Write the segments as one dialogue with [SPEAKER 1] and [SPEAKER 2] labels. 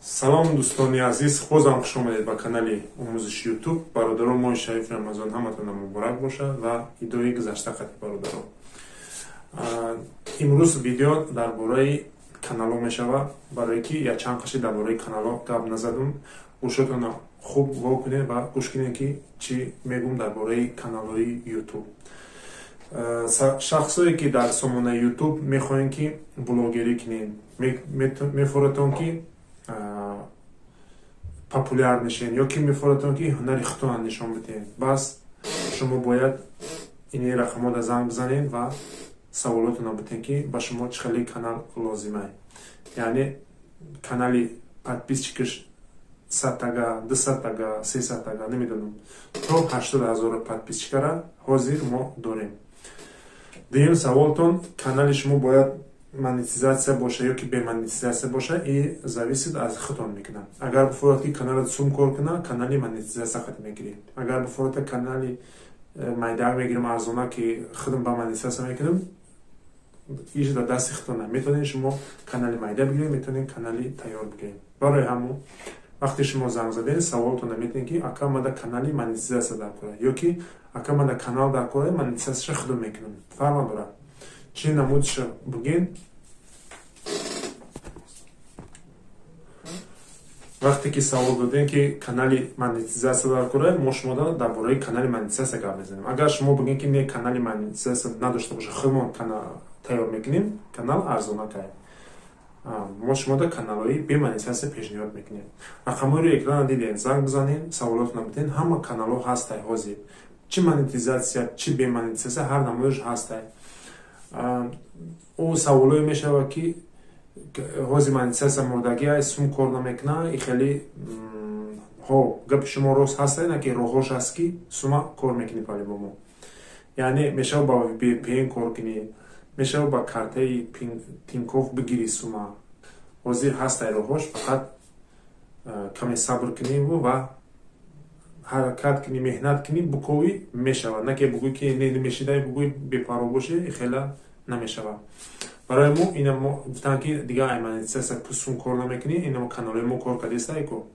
[SPEAKER 1] Салом, дӯстони азиз, бозам хуш омадед ба канали омӯзиши Ютуб. Бародарон, моҳи шарифи Рамазон ҳаматона муборак бошад ва идои гузашта қати бародарон. Имрӯз видео дар бораи каналҳо мешавад, барое ки якчанд қаши дар бораи каналҳо гап назадум. Гӯшотона хуб во кунед ва гӯш кунед, ки чӣ мегӯм дар бораи каналҳои Ютуб. Шахсое ки дар сомонаи Ютуб мехоҳем ки блогерӣ кунед, мефоратон ки популяр мешен ё ки мефоратон ки ҳунари худтонро нишон бидиҳед, бас шумо бояд ини рақамҳода занг бизанед ва саволотонро бидиҳед, ки ба шумо чӣ хеле канал лозима, яъне канали подписчикаш 100 тага, 200 тага, 300 тага, намедонам, то 80 000 подписчикара ҳозир мо дорем. Дуюм саволтон: канали шумо бояд монетизатсия боша ё ки бемонетизатсия боша, и зависит аз худтон мекунад. Агар бифорад ки каналат сум кор кунад, канали монетизатсия хат мегирӣ. Агар бифорад, канали майдаак мегирам, арзона, ки худам ба монетизатсия мекунам, иш дар дасти худтона. Метавонед шумо канали майда бигиред, метавонед канали тайёр бигиред. Барои ҳамон вақте шумо занг задед, саволтона метавонед, ки ака, мада канали монетизатсия дар кора ё ки ака, мада канал дар кора, монетизатсияша худам мекунам, фарқ надорад, чӣ намудиша буген. Вақте ки савол додем, ки канали монетизатсия дар кора, мо шумо дар бораи канали монетизатсия гап мезанем. Агар шумо бигем, ки не, канали монетизатсия надошта боша, худмон тайёр мекунем, канал арзона кай, мо шумода каналҳои бемонетизатсия пешниҳод мекунем. Рақамҳои экрана дидем, занг бизанед, саволотона биден. Ҳама каналҳо ҳастай ҳозир, чӣ монетизатсия, чӣ бемонетизатсия, ҳар намудаш ҳастай. Ӯ саволое мешавад, ки ҳозир монетизатсия мурдагӣ, сум кор намекунад. И хеле ҳо, гапи шумо рост ҳаста, на ки роҳош ҳаст, ки сума кор мекунӣ по-любому. Яъне мешавад ба VPN кор кунӣ, мешавад ба картаи Тинькофф бигирӣ сума. Ҳозир ҳастай роҳош, фақат каме сабр кунӣ ва ҳаракат кунӣ, меҳнат кунӣ, буковӣ мешавад. На ки бугӯй, ки не, намешидай, бугӯй, бепарво бошӣ, хела намешавад. Барои мо ина мо гуфтам, ки дигар ай монетизатсия сум кор намекунӣ. Ина каналҳои мо кор кардестай ку,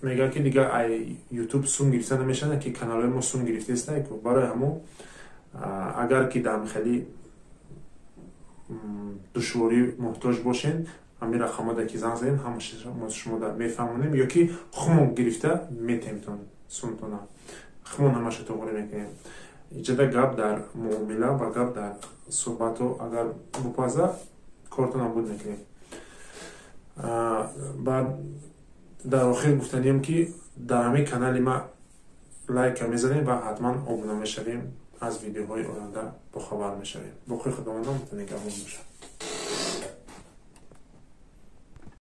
[SPEAKER 1] мегӯяд, ки дигар ай Ютуб сум гирифта намешавад, ки каналҳои мо сум гирифтестай ку. Барои ҳамон агар ки дар хеле душворӣ муҳтоҷ бошед, ҳамин рақамҳода ки занг задем, ҳамаша мо шумода мефаҳмонем ё ки хумон гирифта метемтон сумтона, хумон ҳамаша тоғрӣ мекунем. Иҷода гап дар муомила ва гап дар суҳбату агар бупаза, кортона буд мекунем. Баъд дар охир гуфтанием, ки дар ҳамин канали ма лайка мезанем ва ҳатман обуна мешавем, аз видеоҳои оянда бохабар мешавем. Боқи Худовандам нигаҳбон бошад.